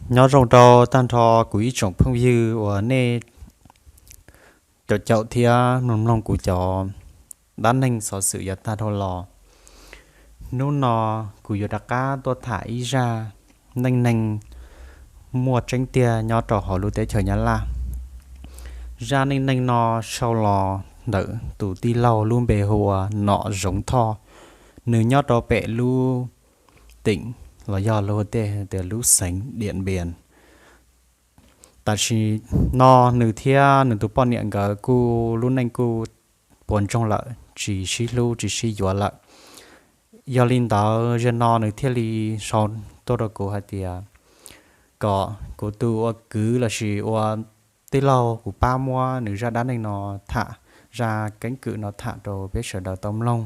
Nyob zoo rau tag nrho kuv ib tsoom phooj ywg uas nej caum caum thiab mloog mloog kuv cov dab neeg xov xwm yav tag dhau los. Hnub no kuv yuav rov qab tuaj tham ib zaj neej neeg muaj tseeb tiag nyob rau hauv lub teb chaws Nyab Laj. Zaj neej neeg no sau los ntawm tus tij laug lub npe hu ua Nom Zoov Thoj, nws nyob rau pem lub teem los yog lub tej tias lub xeev Diam Npias. Tam sim no nws thiab nws tus poj niam nkawd kuj lub neej kuj puas ntsoog lawm, tsis sib hlub tsis sib yuav lawm. Yog li ntawd zaum no nws thiaj li sau tuaj rau kuv hais tias kom kuv tus ua kwv lossis ua tij laug kuv pab muab nws zaj dab neeg no tham, zaj keeb kwm no tham rau peb sawv daws tau mloog,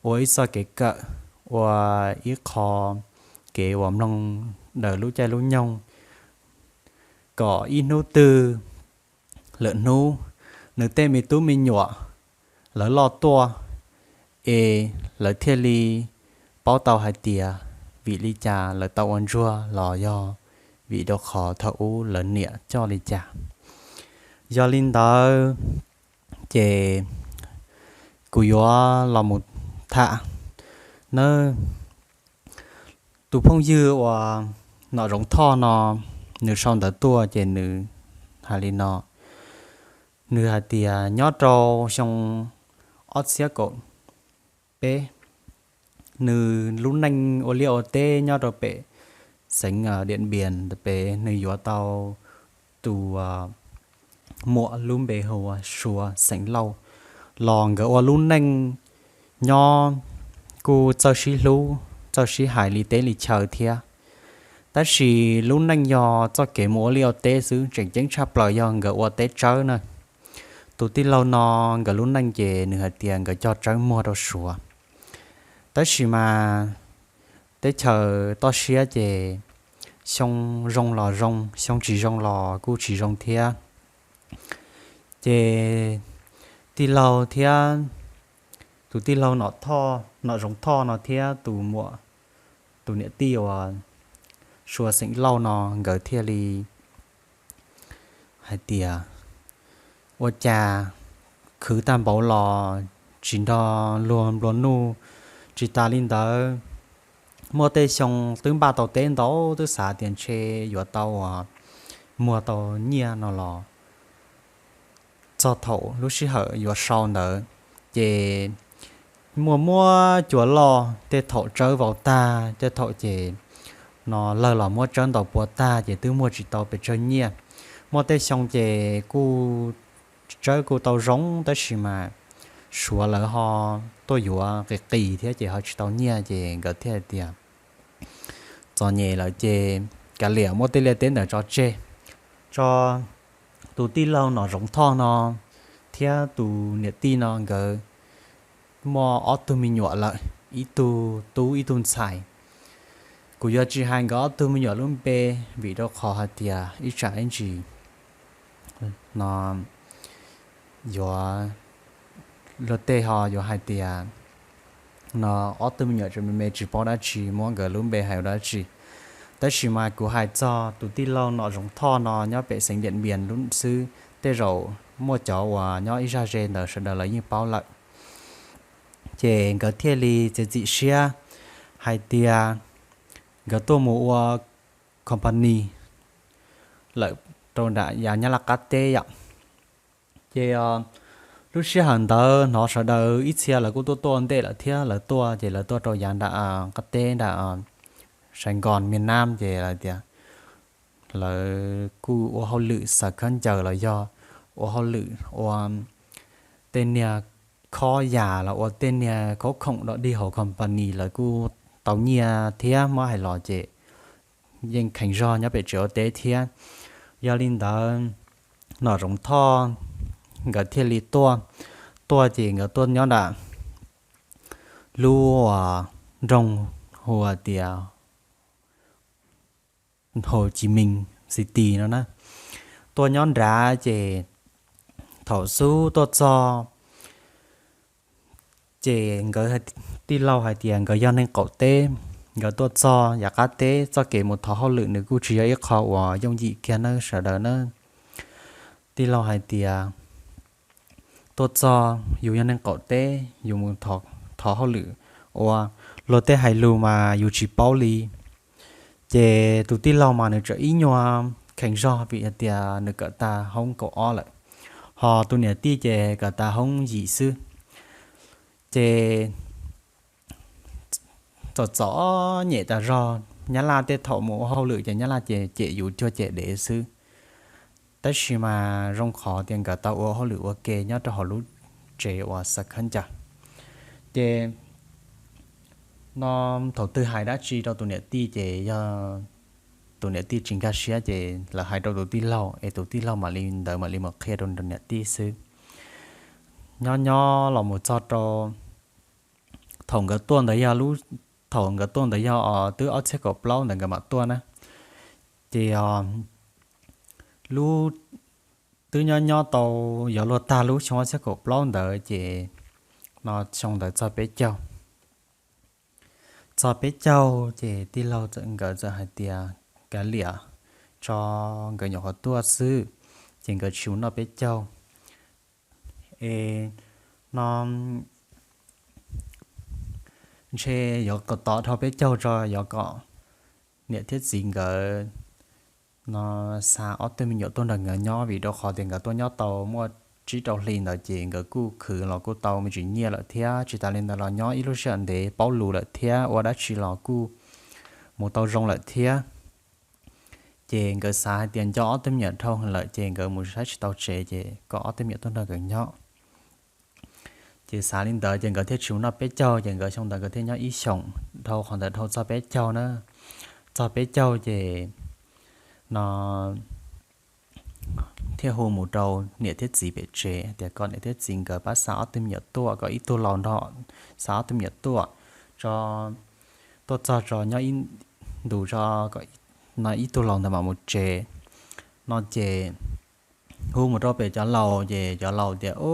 ua ib txoj kev kawm, ua ib qho kev uas mloog daws lub caij lub nyoog, kom ib hnub twg lwm hnub nws tej me tub me nyuam lawv loj tuaj es lawv thiaj li paub tau hais tias vim li cas lawv tau ua ntsuag los yog vim rau qhov thaum ub lawv niam coj li cas. Yog li ntawd ces kuv yuav los mus tham nawb. Tus phooj ywg uas Nom Zoov Thoj no, nws sau ntawv tuaj ces nws hais li no. Nws hais tias nyob rau xyoo ob txhiab kaum peb, nws lub neej ua liaj ua teb nyob rau pem xeev Diam Npias pem, nws yuav tau tus muam lub npe hu ua Suav xeem Lauj, los nkawd ua lub neej nyob kuj txawj sib hlub txawj sib hais li teb li chaw thiab. Tab sis lub neej yog txoj kev mus ua liaj ua teb xwb, tseem ceeb tshaj plaws yog nkawd ua teb tsawb na. Tus tij laug no nkawd lub neej ces nws hais tias nkawd cog tsawb muag rau Suav. Tab sis mas teb chaws toj siab ces xyoo zoo los zoo, xyoo tsis zoo los kuj tsis zoo thiab. Ces tij laug thiab, tus tij laug Nom Zoov Thoj no thiab tus muam, tus niam tij uas Suav xeem Lauj no nkawd thiaj li hais tias ua cas khwv tag npaum los tsis nrog luag nplua nuj. Tsis tas li ntawd, muaj tej xyoo twb npaj tau teb ntau, twb xav tias ntshe yuav tau uas muag tau nyiaj no los txog thaum lub sij hawm yuav sau ntawd ces muaj muab cua loj, tej thaum tsawb vau tag, tej thaum ces no lawg los muab tsawb ntaus puas tag ces twb muag tsis tau pes tsawg nyiaj. Muaj tej xyoo ces kuj tsawb kuj tau zoo tab sis mas Suav lawv ho tuaj yuav qis qis thiab ces ho tsis tau nyiaj ces nkawd thiaj tias txom nyem lawm ces kav liam muab tej liaj teb ntawd tso tseg. Tso, tus tij laug Nom Zoov Thoj no thiab tus niam tij no nkawd muaj ob tug me nyuam lawm, ib tug tub ib tug ntxhais. Kuv yuav tsis hais nkawd ob tug me nyuam lub npe vim rau qhov hais tias ib tsam ib ntsis no yuav, luag tej ho yuav hais tias no ob tug me nyuam tseem me me tsis paub dab tsi, muab nkawd lub npe hais ua dab tsi. Tab sis mas kuv hais txog tus tij laug Nom Zoov Thoj no nyob pem xeev Diam Npias lub xwb, tej zaum muaj cov uas nyob ib zaj ze ntawd sawv daws lawv yeej paub lawm. Ces nkawd thiaj li txiav txim siab hais tias nkawd tuaj mus ua company lawm rau nram yav Nyab Laj qab teb yom. Ces lub sij hawm ntawd hnov sawv daws ib txhia lawv kuj tuaj tuaj ntej lawm thiab, lawv tuaj ces lawv tuaj rau yav nram qab teb nram Sài Gòn miền Nam ces lawv tias lawv kuj ua hauj lwm xaws khaub ncaws los yog ua hauj lwm ua tej niag khob yas los ua tej niag khaub khoom dog dig hauv company lawv kuj tau nyiaj thiab, muab hais los ces yeej kheev zog nyob pem tsev ua teb thiab. Yog li ntawd Nom Zoov Thoj nkawd thiaj li tuaj, tuaj ces nkawd tuaj nyob nram lub nroog hu tias Hồ Chí Minh City no na. Tuaj nyob nrad ces thaum xub tuaj txog ces nkawd tij laug hais tias nkawd yog neeg qaum teb, nkawd tuaj txog yav qab teb, txoj kev mus thov hauj lwm nws kuj tsis yog ib qho uas yooj yim kiag nawb sawv daws na. Tij laug hais tias, tuaj txog yus yog neeg qaum teb, yus mus thov hauj lwm ua luag tej hais lus mas yus tsis paub li. Ces tus tij laug mas nws tseem ib nyuag kheev zog vim hais tias nws kawm tag hoob kaum ob lawm, ho tus niam tij ces kawm tag hoob yim xwb. Ces txom txom nyem tas zog, nyab laj tej thaum mus ua hauj lwm ces nyab laj ces cem yus cuag cem dev xwb. Tab sis mas zoo qhov tias nkawd tau ua hauj lwm ua ke nyob rau hauv lub tsev uas xav khaub ncaws. Ces no thaum twg hais dab tsi rau tus niam tij ces yog tus niam tij tsis nkag siab ces lawv hais rau tus tij laug es tus tij laug mam li ntawd mam li mus qhia rau niam tij xwb. Nyob nyob los mus txog rau thaum nkawd tuaj ntawd yog lub, thaum nkawd tuaj ntawd yog twb ob txhiab kaum plaub ntawd nkawd mam tuaj na. Ces lub, twb nyob nyob tau yuav luag tag lub xyoo ob txhiab kaum plaub ntawd ces no xyoo ntawd txog peb caug. Txog peb caug ces tij laug nkawd txawm hais tias kav liam tso, nkawd nyuam qhuav tuaj xwb, ces nkawd tsis mus noj peb caug es no ntshe yuav kom tom dhau peb caug tso yuav kom niam thiab txiv nkawd no xa ob tug me nyuam tuaj nrog nkawd nyob, vim rau qhov tias nkawd tuaj nyob tau muaj tsib rau hli ntawd ces nkawd kuj khwv los kuj tau me ntsis nyiaj lawm thiab, tsis tas li ntawd los nyob ib lub sij hawm ntev paub lus lawm thiab, ua dab tsi los kuj mus tau zoo lawm thiab. Ces nkawd xav hais tias nco ob tug me nyuam dhau lawm ces nkawd mus saib tsis tau tsev ces kom ob tug me nyuam tuaj nrog nkawd nyob. Ces xav li ntawd ces nkawd thiaj tsis mus noj peb caug, ces nkawd xyoo ntawd nkawd thiaj nyob ib xyoos, dhau qhov ntawd dhau txog peb caug na. Txog peb caug ces no thiaj hu mus rau niam thiab txiv pem tsev tias kom niam thiab txiv nkawd pab xa ob tug me nyuam tuaj, kom ib tug laus nrog xa ob tug me nyuam tuaj tso, tuaj txog tso nyob ib ntus tso, kom no ib tug laus ntawd mam mus tsev no ces hu mus rau pem cov laus ces cov laus tias, u,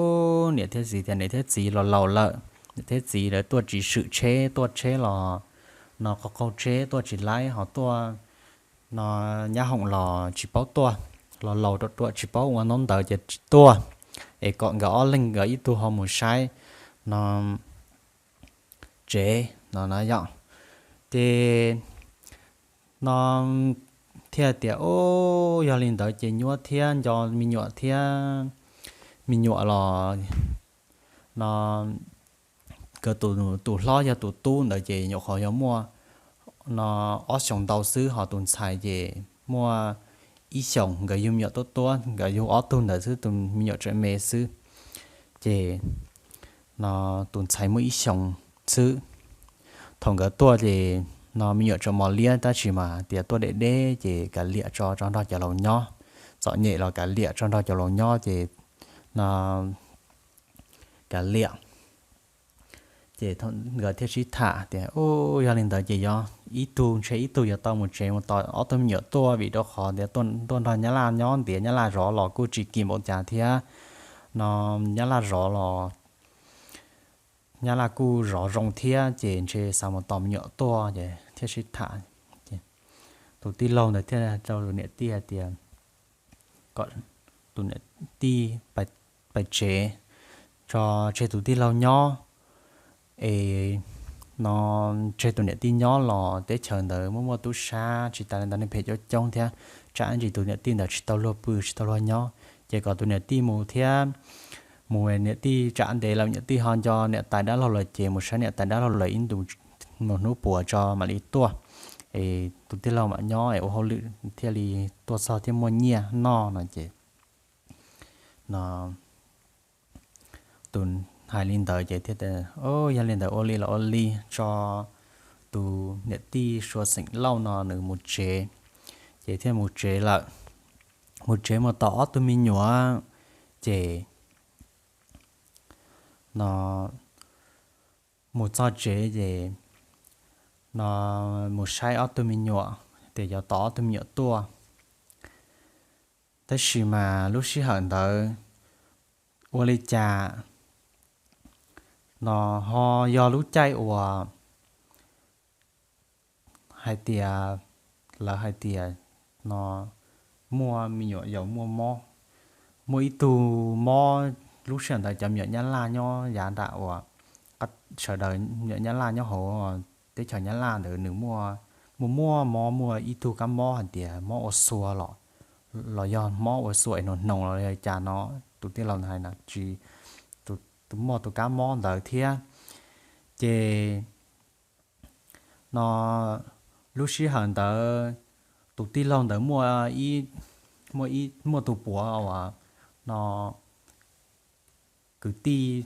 niam thiab txiv tias niam thiab txiv los laus lawm, niam thiab txiv lawv tuaj tsis swm tsheb, tuaj tsheb los no qaug qaug tsheb tuaj tsis laib, ho tuaj no nyab hoom los tsis paub tuaj, los laus ruam ruam tsis paub ua ntaub ntawv ces tsis tuaj, es kom nkawd ob leeg nkawd ib tug ho mus saib no tsev no na yom. Ces no thiaj tias, u, yog li ntawd ces nyuaj thiab, nco me nyuam thiab, me nyuam los no nkawd tus hlob yog tus tub ntawd ces nyuam qhuav yog muaj no ob xyoos ntau xwb, ho tus ntxhais ces muaj ib xyoos, nkawd yug me nyuam tuab tuab, nkawd yug ob tug ntawd xwb, tus me nyuam tseem me xwb. Ces no tus ntxhais muaj ib xyoos xwb. Thaum nkawd tuaj ces no me nyuam tseem mos liab tab sis mas tias tuaj deb deb ces kav liam tso tso nrog cov laus nyob, txom nyem los kav liam tso nrog cov laus nyob ces no kav liam. Ces nkawd thiaj sib tham tias, u, yog li ntawd ces yog ib tug ntshe ib tug yuav tau mus tsev mus tos ob tug me nyuam tuaj, vim rau qhov tias tuaj nrog nyab laj nyob ntiav nyab laj zov los kuj tsis kim npaum cas thiab, no nyab laj zov los nyab laj kuj zov zoo thiab, ces ntshe xav mus tos me nyuam tuaj ces thiaj sib tham. Tus tij laug ntawd thiaj rau tus niam tij hais tias kom tus niam tij pais tsev tso, tseg tus tij laug nyob, es no tseg tus niam tij nyob los teb chaws ntawd muaj muaj tub sab, tsis tas li ntawd neeg phem coob coob thiab, tsam ntsis tus niam tij ntawd tsis tau luag pw tsis tau luag nyob, ces kom tus niam tij mus thiab. Mus niam tij tsam ntev lawm niam tij ho nco niam tais dab laug lawv ces mus saib niam tais dab laug lawv ib ntus mus hnub puas tso mam li tuaj, es tus tij laug mam nyob es ua hauj lwm thiaj li tuaj txog thiaj muaj nyiaj noj no ces no tus hais li ntawd ces thiaj tias, o, yog li ntawd ua li los ua li, tso tus niam tij Suav xeem Lauj no nws mus tsev. Ces thiaj mus tsev lawm. Mus tsev mus tos ob tug me nyuam, ces no mus txog tsev ces no mus saib ob tug me nyuam, tias yuav tos ob tug me nyuam tuaj. Tab sis mas lub sij hawm ntawd ua li cas no ho yog lub caij uas hais tias, lawv hais tias no muaj me nyuam yaus muaj mob, muaj ib tug mob. Lub sij hawm ntawd cov me nyuam Nyab Laj nyob yav nram uas, sawv daws me nyuam Nyab Laj nyob hauv teb chaws Nyab Laj ntawd nws muaj, muaj muaj mob, muaj ib tug kab mob hais tias mob ua xua los, los yog mob ua xua es hnoos hnoos los yog cas no, tus tij laug ntawd hais na tsis, tus muaj tus kab mob ntawd thiab. Ces no lub sij hawm ntawd tus tij laug ntawd muaj ib, muaj ib, muaj tus puav uas no kwv tij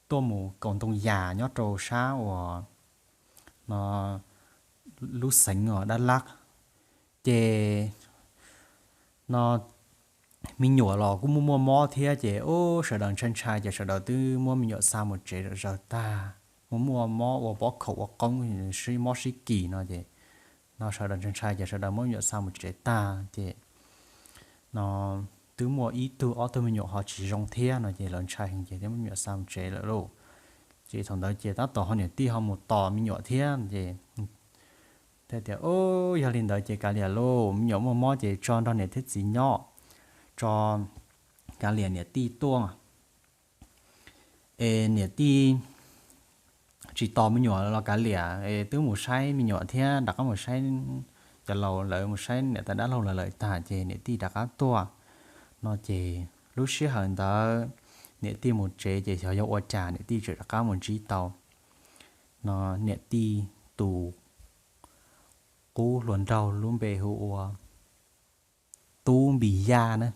tuaj mus kaus ntoo yas nyob rau sab uas no lub xeev uas Dab Lab. Ces no me nyuam los kuj muaj muaj mob thiab ces ub sawv daws ntshai ntshai ces sawv daws twb muab me nyuam xa mus tsev zom zaws tag. Muaj muaj mob ua pob khaum ua qoob sib mob sib kis no ces no sawv daws ntshai ntshai ces sawv daws muab me nyuam xa mus tsev tag ces no twb muaj ib tug ob tug me nyuam ho tsis zoo thiab no ces lawv ntshai heev ces thiaj muab me nyuam xa mus tsev lawm lauj. Ces thaum ntawd ces tab tom ho niam tij ho mus tos me nyuam thiab ces thiaj tias, Ub, yog li ntawd ces kav liam lauj, me nyuam muaj mob ces tso nrog niam thiab txiv nyob, tso kav liam niam tij tuaj es niam tij tsis tos me nyuam los kav liam es twb mus saib me nyuam thiab rov qab mus saib cov laus, lawv mus saib niam tais dab laug lawv lawm tag ces niam tij rov qab tuaj no ces lub sij hawm ntawd niam tij mus tsev ces xyov yog ua cas niam tij tseem rov qab mus ntsib tau no niam tij tus qub hluas nraug lub npe hu ua Tub Npis Yaj na.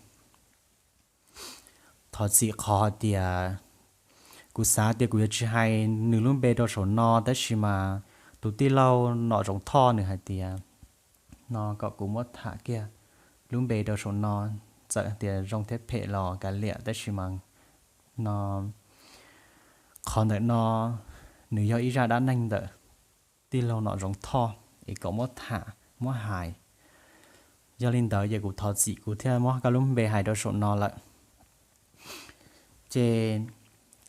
Thov txim qhov hais tias kuv xav tias kuv yuav tsis hais nws lub npe rau saum no tab sis mas tus tij laug Nom Zoov Thoj nws hais tias no kom kuv muab tham kiag lub npe rau saum no, txawm tias zoo thiab phem los kav liam tab sis mas no qhov ntawm no nws yog ib zaj dab neeg ntawm tij laug Nom Zoov Thoj es kom muab tham muab hais. Yog li ntawd ces kuv thov txim kuv thiaj muab koj lub npe hais rau saum no lawm. Ces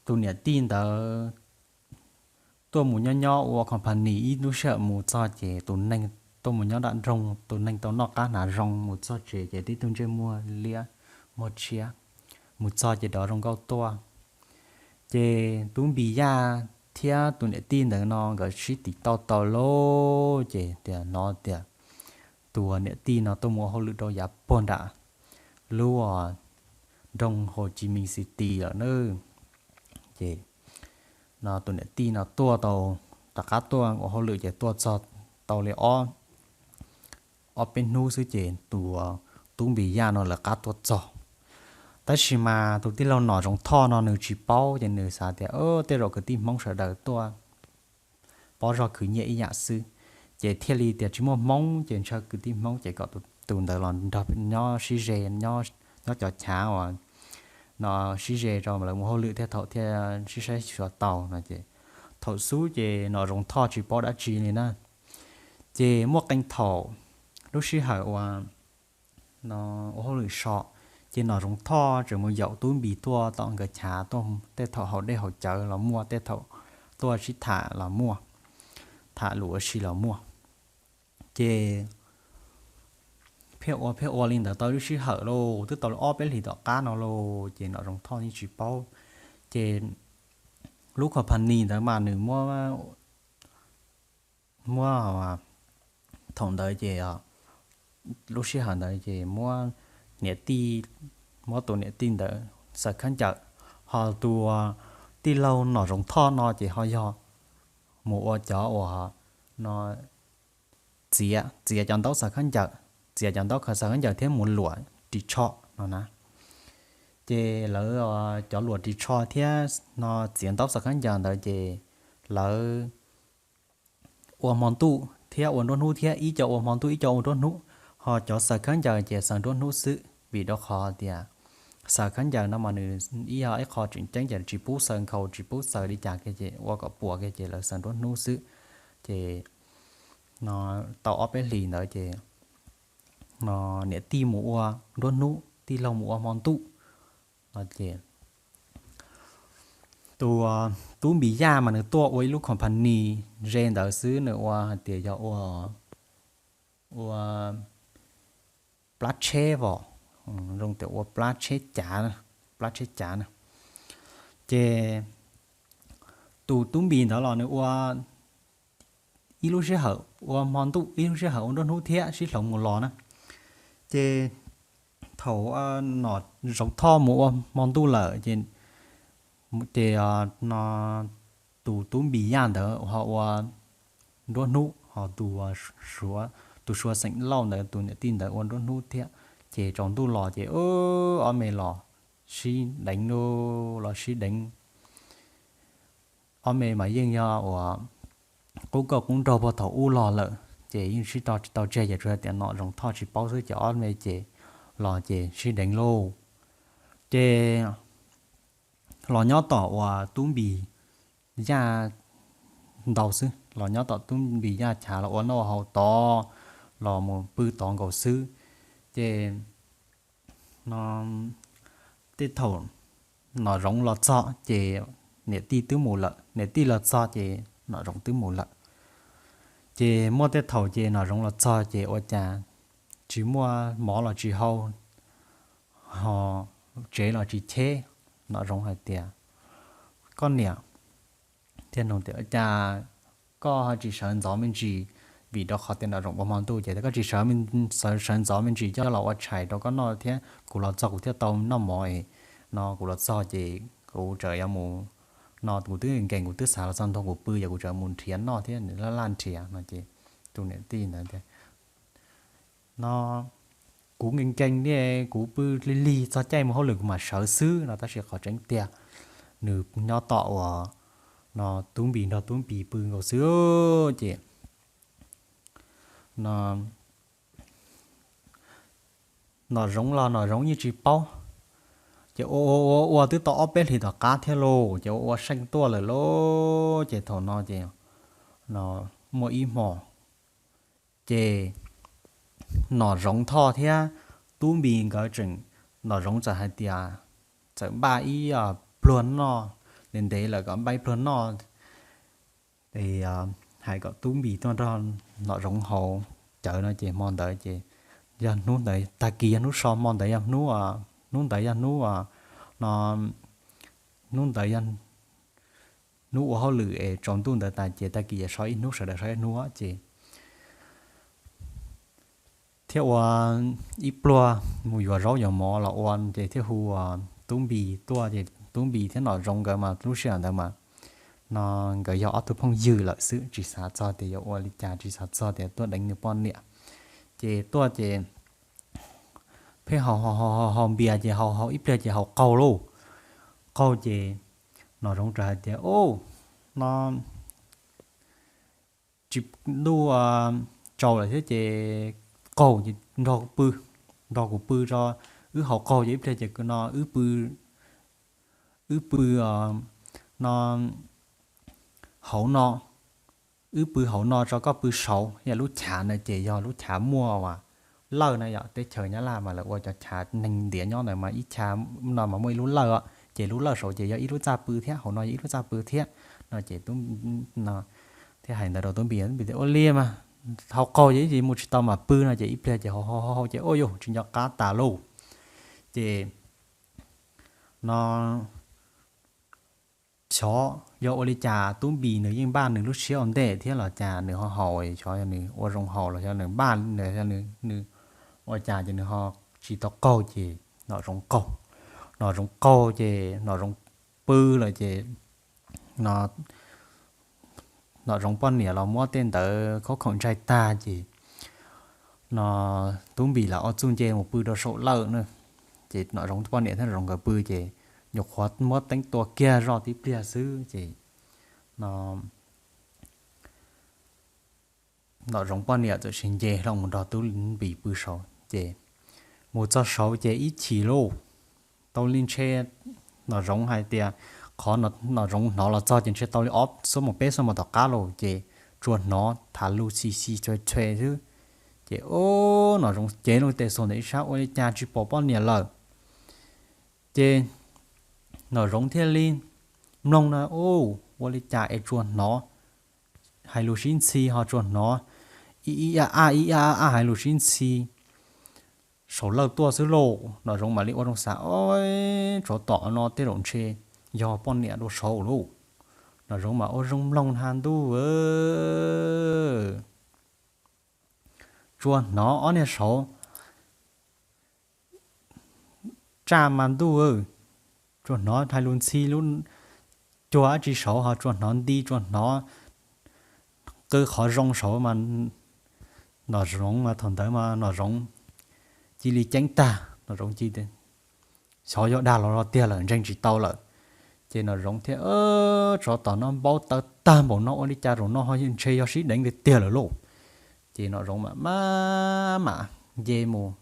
tus niam tij ntawd tuaj mus nyob nyob ua company ib lub sij hawm mus txog ces tus neeg tuaj mus nyob nram nroog, tus neeg tau noj qab hnav zoo mus txog tsev ces tib tug ntsej muag liab muag tshiab, mus txog ces rov zoo nkauj tuaj. Ces Tub Npis Yaj thiab tus niam tij ntawd no nkawd sib tiv tauj tau lauj, ces tias no tias tus niam tij no tuaj mus ua hauj lwm rau yav puag nram lub nroog Hồ Chí Minh City lawm na. Ces no tus niam tij no tuaj tau, rov qab tuaj ua hauj lwm ces tuaj txog tau li ob, ob peb hnub xwb ces tus Tub Npis Yaj no lawv qab tuaj txog. Tab sis mas tus tij laug Nom Zoov Thoj no nws tsis paub ces nws xav tias tej zaum kwv tij Hmoob sawv daws tuaj pob zog khwv nyiaj ib yam xwb, ces thiaj li tias tsis muaj Hmoob ces ntshaw kwv tij Hmoob ces kom tus ntawd los nrog nyob sib ze, nyob cov chav uas no sib ze rau lawv mus hauj lwm thiaj thaum thiaj sib saib xyuas tau no ces thaum xub ces Nom Zoov Thoj tsis paub dab tsi li na. Ces muaj qee thaum lub sij hawm uas no ua hauj lwm so, ces Nom Zoov Thoj tseem mus yaum Tub Npis tuaj tom nkawd chav tuaj, tej thaum haus dej haus cawv los muaj, tej thaum tuaj sib tham los muaj, tham lus ua si los muaj. Ces pheej ua pheej ua li ntawd tau lub sij hawm lauj, twb tau li ob peb hlis tom qab no lauj, ces Nom Zoov Thoj yeej tsis paub. Ces lub company ntawd mas nws muab, muab thaum ntawd ces lub sij hawm ntawd ces muab niam tij, muab tus niam tij ntawd xaws khaub ncaws, ho tus tij laug Nom Zoov Thoj no ces ho yog mus ua cov uas no txiav, txiav cov ntaub xaws khaub ncaws, txiav cov ntaub xaws khaub ncaws thiab mus luam ris tsho no na. Ces lawv cov luam ris tsho thiab no txiav ntaub xaws khaub ncaws ntawd ces lawv ua hmo ntuj thiab ua nruab hnub thiab, ib co ua hmo ntuj ib co ua nruab hnub, ho cov xaws khaub ncaws ces xaws nruab hnub xwb, vim rau qhov tias xaws khaub ncaws no mas nws ib yog ib qho tseem ceeb ces tsis pub xaws nkhaus tsis pub xaws li cas kiag ces ua kom puas kiag ces lawv xaws nruab hnub xwb. Ces no tau ob peb hlis ntawd ces no niam tij mus ua nruab hnub, tij laug mus ua hmo ntuj no ces tus Tub Npis Yaj mas nws tuaj ua ib lub company ze ntawd xwb, nws ua hais tias yog ua ua plab tsheb os, zoo tias ua plab tsheb cav, plab tsheb cav na. Ces tus tub npis ntawd los nws ua ib lub sij hawm ua hmo ntuj, ib lub sij hawm ua nruab hnub thiab sib hloov mus los na. Ces thaum Nom Zoov Thoj mus ua hmo ntuj lawm ces, ces no tus tub npis yaj ntawd ho ua nruab hnub, ho tus, tus Suav xeem Lauj ntawd tus niam tij ntawd ua nruab hnub thiab. Ces tsaus ntuj los ces ob me los sib deev, los sib deev. Ob me mas yeej yog uas qub kauj qub nraug puag thaum ub los lawm ces yeej sib tso tsis tau tseg, ces tsuas yog tias Nom Zoov Thoj tsis paub xwb ces ob me ces los ces sib deev lauj. Ces los nyob tom uas tub npis yaj ntau xwb, los nyob tom tub npis yaj chav los ua noj haus tod, los mus pw tod nkaus xwb. Ces no tej thaum Nom Zoov los txog ces niam tij twb mus lawm, niam tij los txog ces Nom Zoov twb mus lawm. Ces muaj tej thaum ces Nom Zoov los txog ces ua cas tsis muaj mov los tsis hau, ho tsev los tsis cheb. Nom Zoov hais tias, koj niam, thiaj nug tias cas koj ho tsis sawv ntxov me ntsis, vim rau qhov tias Nom Zoov ua hmo ntuj ces koj tsis sawv, sawv ntxov me ntsis coj los ua tshais rau koj noj thiab kuv los txog kuv thiaj tau noj mov es, no kuv los txog ces kuv tseem yuav mus, no kuv twb nkees kuv twb xav los txog ntua kuv pw ces kuv tseem mus nrhiav noj thiab, nws laj laj nrhiav no ces tus niam tij ntawd tias no kuv nkees nkees thiab kuv pw lig lig txog caij mus hauj lwm kuv mam sawv xwb no, tab sis qhov tseeb tiag nws nyob tom uas no tub npis nrog tub npis pw nkaus xwb ces no Nom Zoov los Nom Zoov yeej tsis paub. Ces ua ua ua ua twb tau ob peb hlis tom qab thiab lauj, ces ua ua seej tuaj lawm lauj, ces thaum no ces no muaj ib hmos ces Nom Zoov Thoj thiab tub npis nkawd tseem, Nom Zoov txawm hais tias txawm npaj ib pluag noj, ntev ntev lawm kom npaj ib pluag noj, hais kom tub npis tuaj nrog Nom Zoov haus cawv no ces hmo ntawd ces yog hnub ntawd tag kis yog hnub so, hmo ntawd yog hnub, hnub ntawd yog hnub no, hnub ntawd yog hnub ua hauj lwm es tsaus ntuj ntawd tas ces tag kis yog so ib hnub, sawv daws so ib hnub ces thiab ua ib pluag mus yuav zaub yuav mov los ua ces thiaj hu tub npis tuaj ces tub npis thiab Nom Zoov nkawd mas lub sij hawm ntawd mas no nkawd yog ob tug phooj ywg lawm xwb, tsis xav txog tias yuav ua li cas, tsis xav txog tias tuaj deev nws poj niam. Ces tuaj ces pheej haus haus haus npias ces haus haus ib pliag ces haus qaug lauj. Qaug ces Nom Zoov rov hais tias, no tsis, ntuj tsaus lawm thiab ces qaug ces nrog pw, nrog kuv pw tso, wb haus qaug ces ib pliag ces no wb pw, wb pw no hauv no, wb pw hauv no tso koj pw saud. Yog lub chav na ces yog lub chav muaj lawj na, yog teb chaws Nyab Laj mas lawv ua cov chav neeg ntiav nyob ntawd mas ib chav no mas muaj ib lub lawj, ces lub lawj saud ces yog ib lub txaj pw thiab hauv no yog ib lub txaj pw thiab no ces thiaj hais ntawd rau tub npis, tub npis tias ua li mas haus qaug ces ib mus tsis tau mas pw no ces ib pliag ces haus haus haus ces ua yuj tsis nco qab tas lauj. Ces no xyov yog ua li cas tub npis nws yeej npaj nws lub siab ua ntej thiab los cas nws ho haus, xyov yog nws ua zoo haus los xyov nws npaj, nws ua cas ces nws ho tsis tau qaug ces Nom Zoov qaug. Nom Zoov qaug ces Nom Zoov pw lawm ces no Nom Zoov poj niam los muab tej ntawd khaub khoom ntsaig tag ces no tub npis lam ua txuj nce mus pw rau saum lawj na. Ces Nom Zoov poj niam thiab Nom Zoov nkawd pw ces nyuam qhuav muab teeb tua kiag zoj tib pliag xwb ces no Nom Zoov poj niam txawm sis nce hlo mus nrog tub npis pw saud ces mus txog saud ces ib chim lauj, tau li ntshe Nom Zoov hais tias qhov Nom Zoov hnov los txog ces ntshe tau li ob xuab moos peb xuab moos tom qab lauj ces tsuas hnov tham lus xi xi txhua txhua xwb. Ces ub, Nom Zoov cev loo tes xaus ntawm ib sab ua li cas tsis pom poj niam lawm. Ces Nom Zoov thiaj li mloog na, ub, ua li cas es tsuas hnov hais lus sib ntxhi ho tsuas hnov ib ib a a ib ib a a hais lus sib ntxhi saum lawj tuaj xwb lauj. Nom Zoov mam li ua zoo xav, Ov, tsov tom no tej zaum ntshe yog poj niam dua saud lauj. Nom Zoov mas ua zoo mloog na, Ntuj, tsuas hnov ob niag saud tsaj mas, Ntuj, tsuas hnov hais lus ntxhi lub cuag dab tsi saud, ho tsuas hnov nti, tsuas hnov qw qhov zoo saud mas. Nom Zoov mas thaum ntawd mas Nom Zoov cia li ceeb tag, Nom Zoov cia li xyov yog dag los tiag lawm, ntseeg tsis tau lawm. Ces Nom Zoov thiaj, Tsov tom no npau taws tag npaum no, ua li cas zaum no ho ntshe yog sib deev tiag tiag lawm lauj. Ces Nom Zoov mam maj mam nce mus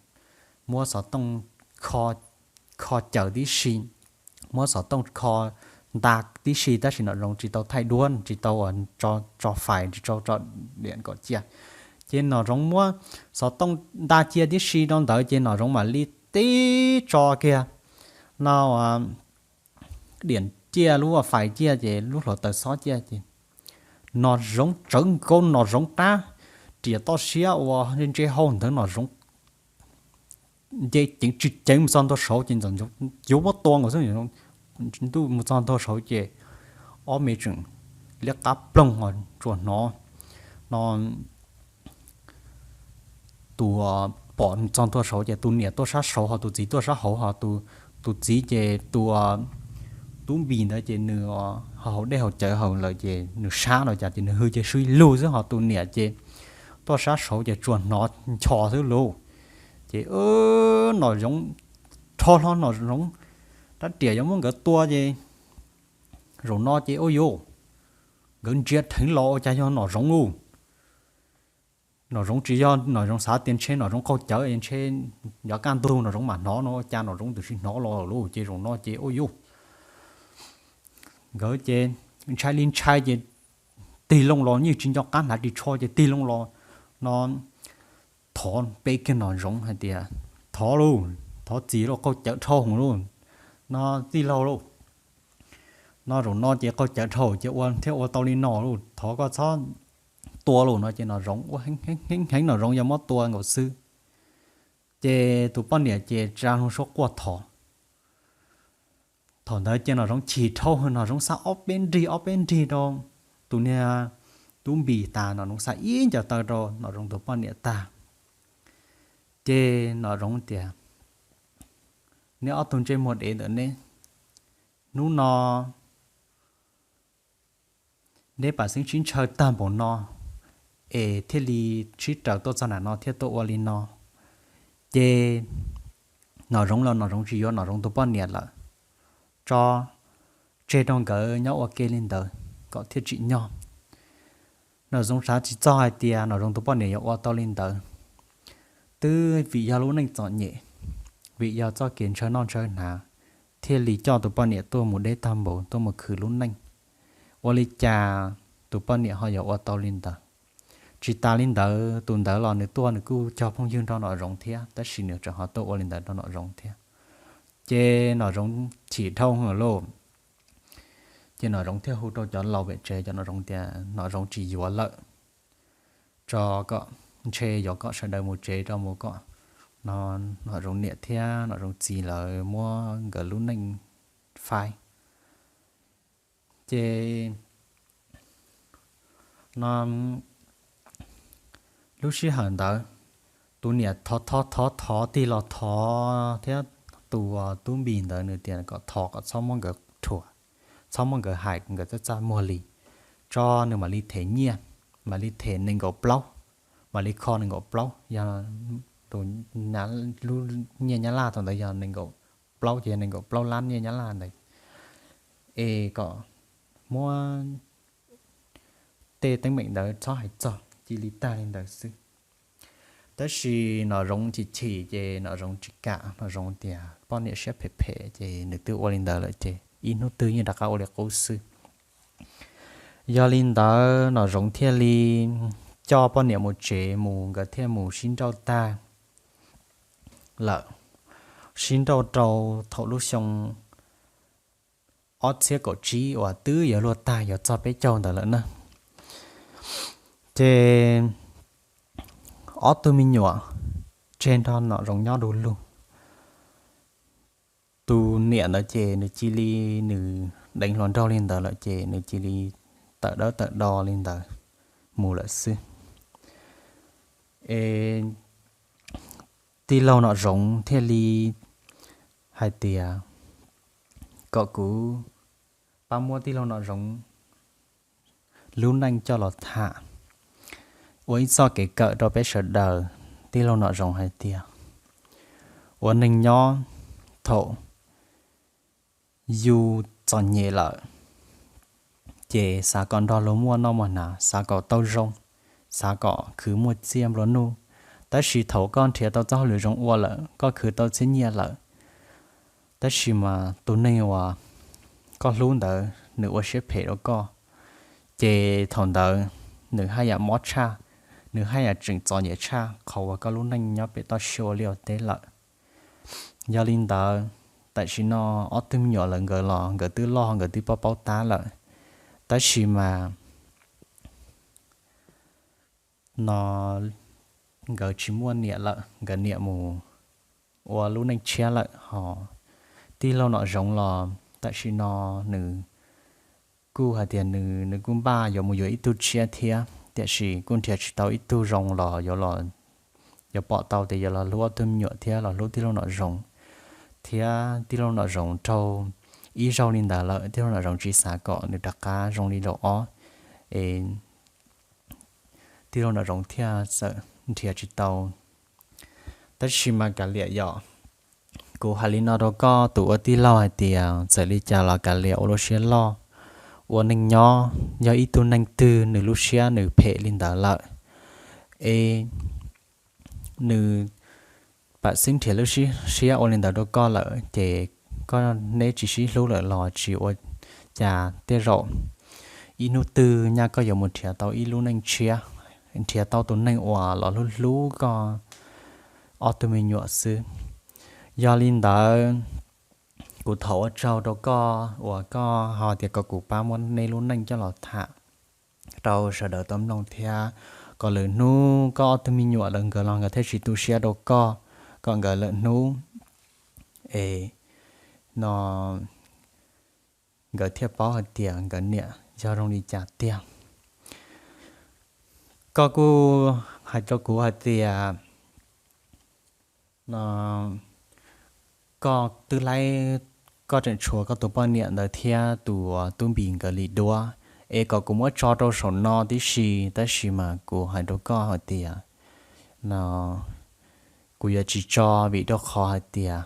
muab xov tooj kho, kho caws tib si, muab xov tooj kho nta tib si, tab sis Nom Zoov tsis tau thaij duab, tsis tau tso fais, tsis tau tso diam kom cia. Ces Nom Zoov muab xov tooj nta cia tib si rau ntawd ces Nom Zoov mam li tib tso kiag no diam ciaj, lub fais ciaj ces lub hluav taws xob ciaj ces Nom Zoov tsawv nkaus Nom Zoov qab riam toj siab uas ntse hau ntawd, Nom Zoov nce ceev tsis ceev mus txog ntua saud ces Nom Zoov yuav muab tua nkaus xwb. Ntuj, mus txog ntua saud ces ob me tseem liab qab ploog, tsuas hnov no tus pom txog ntua saud ces tus niam tuaj sab saud ho tus txiv tuaj sab hauv, ho tus txiv ces tus tub npis ntawd ces nws ho haus dej haus cawv haus lawm ces nws sab los cas ces nws hw ces sw ib lug xwb, ho tus niam ces tuaj sab saud ces tsuas hnov ncho xwb lauj. Ces Nom Zoov rho hlo Nom Zoov rab riam yuav muab nkawd tua ces zaum no ces ua yuv, nkawd ntsia dheev los ua cas yog Nom Zoov lauj. Nom Zoov tsis yog, Nom Zoov xav tias ntshe Nom Zoov qaug cawv ntshe yuav kaj ntug Nom Zoov mam hnov no, ua cas Nom Zoov twb tsis hnov los lauj. Ces zaum no ces ua yuv, nkawd ces ntshai li ntshai ces tig loo los, yeej tsis nco qab hnav ris tsho ces tig loo los no thov peb kiag Nom Zoov hais tias, Thov lauj, thov txim lauj, qaug cawv dhau lauj, no tij laug lauj, no zaum no ces qaug cawv dhau ces ua thiaj ua tau li no lauj, thov koj txhob tua lauj, no ces Nom Zoov ua heev heev heev, Nom Zoov yuav muab tua nkaus xwb. Ces tus poj niam ces tsa hlo suab quaj thov. Thaum ntawd ces Nom Zoov chim dhau, Nom Zoov xa ob peb nrig ob peb nrig rau tus niag tub npis tas, Nom Zoov xa ib ncaws taw rau Nom Zoov tus poj niam tag. Ces Nom Zoov tias, Neb ob tug ntsej muag dev ntawm neb, hnub no neb pam xeeb sib ntshaw tag npaum no es thiaj li sib raws tuaj txog nram no thiab tuaj ua li no. Ces Nom Zoov los Nom Zoov tsis yuav Nom Zoov tus poj niam lawm, tso tseg rau nkawd nyob ua ke li ntawd kom thiaj tsim nyog. Nom Zoov xav tsis txog hais tias Nom Zoov tus poj niam yuav ua tau li ntawd. Twb vim yog lub neej txom nyem, vim yog txoj kev ntshaw noj ntshaw hnav, thiaj li coj tus poj niam tuaj mus deb tag npaum, tuaj mus khwv lub neej. Ua li cas tus poj niam ho yuav ua tau li ntawd? Tsis tas li ntawd, tus ntawd los nws tuaj nws kuj cog phooj ywg nrog Nom Zoov thiab, tab sis nws tseem ho tuaj ua li ntawd rau Nom Zoov thiab. Ces Nom Zoov chim dhau lawm lauj. Ces Nom Zoov thiaj hu rau cov laus pem tsev, cov Nom Zoov tias Nom Zoov tsis yuav lawm, tso kom ntshe yuav kom sawv daws mus tsev rau mus kom no Nom Zoov niam thiab Nom Zoov txiv lawv muab nkawd lub neej faib. Ces no lub sij hawm ntawd tus niam thov thov thov thov tig los thov thiab tus tub npis ntawd nws tias kom thov kom txhob muab nkawd rhuam, txhob muab nkawd hais, nkawd txaj txaj muag li, tso nws mam li them nyiaj, mam li them nees nkaum plaub, mam li kho nees nkaum plaub, yog tus nyiaj nyab laj thaum ntawd yog nees nkaum plaub ces yog nees nkaum plaub lab nyiaj nyab laj ntawd, es kom muab tej teeb meem ntawd txhob hais txog, cia li tag li ntawd xwb. Tab sis Nom Zoov chim chim ces Nom Zoov tsis kam, Nom Zoov tias poj niam siab phem phem ces nws twb ua li ntawd lawm ces ib hnub twg yeej rov qab ua li qub xwb. Yog li ntawd Nom Zoov thiaj li coj poj niam mus tsev mus, nkawd thiaj mus sib nrauj tag lawm. Sib nrauj rau thaum lub xyoo ob txhiab kaum tsib uas twb yuav luag tag yuav txog peb caug ntawd lawm na. Ces ob tug me nyuam tseg nrog Nom Zoov nyob du lug. Tus niam ntawd ces nws cia li, nws deev hluas nraug li ntawd lawm ces nws cia li tawm dawb tawm do li ntawd mus lawm xwb. Es tij laug Nom Zoov thiaj li hais tias kom kuv pab muab tij laug Nom Zoov lub neej coj los tham ua ib txoj kev kawm rau peb sawv daws. Tij laug Nom Zoov hais tias ua neeg nyob, thaum yus txom nyem lawm ces xav kom nrog luag muaj noj muaj hnav, xav kom tau zoo, xav kom khwv muaj txiaj nplua nuj. Tab sis thaum koj nrhiav tau txoj hauj lwm zoo ua lawm, koj khwv tau txhiab nyiaj lawm, tab sis mas tus neeg uas koj hlub ntawd nws ua siab phem rau koj, ces thaum ntawd nws haj yam mob tshaj, nws haj yam tseem txom nyem tshaj qhov uas koj lub neej nyob pem toj siab ua liaj ua teb lawm. Yog li ntawd, tam sim no ob tug me nyuam lawv nkawd los nkawd twb loj, nkawd twb paub paub tab lawm, tab sis mas no nkawd tsis muaj niam lawm, nkawd niam mus ua lub neej tshiab lawm, ho tij laug Nom Zoov los tam sim no nws kuj hais tias nws, nws kuj npaj yuav mus yuav ib tug tshiab thiab, tiam sis kuj nrhiav tsis tau ib tug zoo los yuav los, yuav pom tau tias yuav los hlub ob tug me nyuam thiab los hlub tij laug Nom Zoov. Thiab tij laug Nom Zoov raug ib zaug li ntawd lawm, tij laug Nom Zoov tsis xav kom nws rov qab zoo li zaum ob, es tij laug Nom Zoov thiaj txawm nrhiav tsis tau. Tab sis mas kav liam yom, kuv hais li no rau koj tus ua tij laug hais tias txawm li cas los kav liam ua lub siab loj. Ua neeg nyob yog ib tug neeg twg nws lub siab nws phem li ntawd lawm, es nws pam xwb nrhiav lub siab ua li ntawd rau koj lawm ces koj neb tsis sib hlub lawm los tsis ua cas, tej zaum ib hnub twg nyaj koj yuav mus nrhiav tau ib lub neej tshiab, nrhiav tau tus neeg uas los hlub hlub koj ob tug me nyuam xwb. Yog li ntawd, kuv thov ua tsaug rau koj uas koj ho tias kom kuv pab muab neb lub neej coj los tham rau sawv daws tau mloog thiab, kom lwm hnub koj ob tug me nyuam lawv nkawd los nkawd thiaj tsis tu siab rau koj, kom nkawd lwm hnub es no nkawd thiaj paub hais tias nkawd niam yog zoo li cas tiag. Koj kuj hais rau kuv hais tias no koj twb laib, koj tseem tshuav koj tus poj niam ntawd thiab tus tub Npis nkawd li duab, es kom kuv muab tso rau saum no tib si, tab sis mas kuv hais rau koj hais tias no kuv yuav tsis tso, vim rau qhov hais tias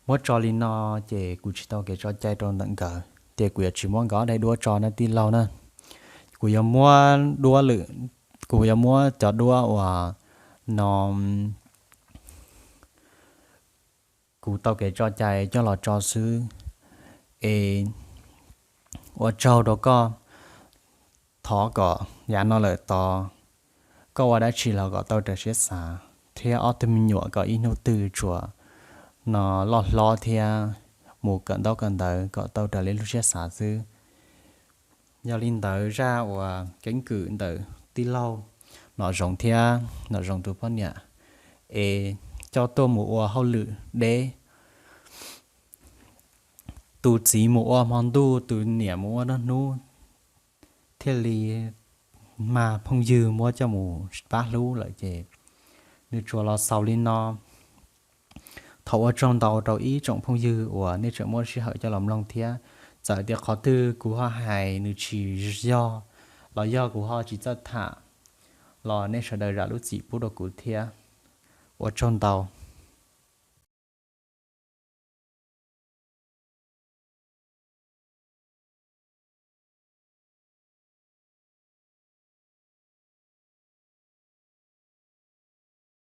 muab tso li no ces kuv tsis tau kev tso cai rau ntawm nkawd, ces kuv yuav tsis muab nkawd ob daim duab tso na tij laug na. Kuv yuav muab duab lwm, kuv yuav muab cov duab uas no kuv tau kev tso cai coj los tso xwb. Es ua tsaug rau koj, thov kom yav no lawm tod koj ua dab tsi los kom tau raws siab xav, thiab ob tug me nyuam kom ib hnub twg tsuas no loj hlob thiab mus kawm ntaub kawm ntawv kom tau raws li lub siab xav xwb. Yog li ntawd zaj uas keeb kwm ntawm tij laug Nom Zoov thiab Nom Zoov tus poj niam es coj tuaj mus ua hauj lwm deb, tus txiv mus ua hmo ntuj, tus niam mus ua nruab hnub, thiaj li mag phooj ywg muab coj mus pab hlub lawm ces nws tsuas los xaus li no. Thov ua tsaug ntau rau ib tsoom phooj ywg uas nej tseem muab sij hawm coj los mloog thiab. Txawm tias qhov twg kuv ho hais nws tsis yog los yog kuv ho tsis txawj tham los nej sawv daws zam lub txim pub rau kuv thiab. Ua tsaug ntau.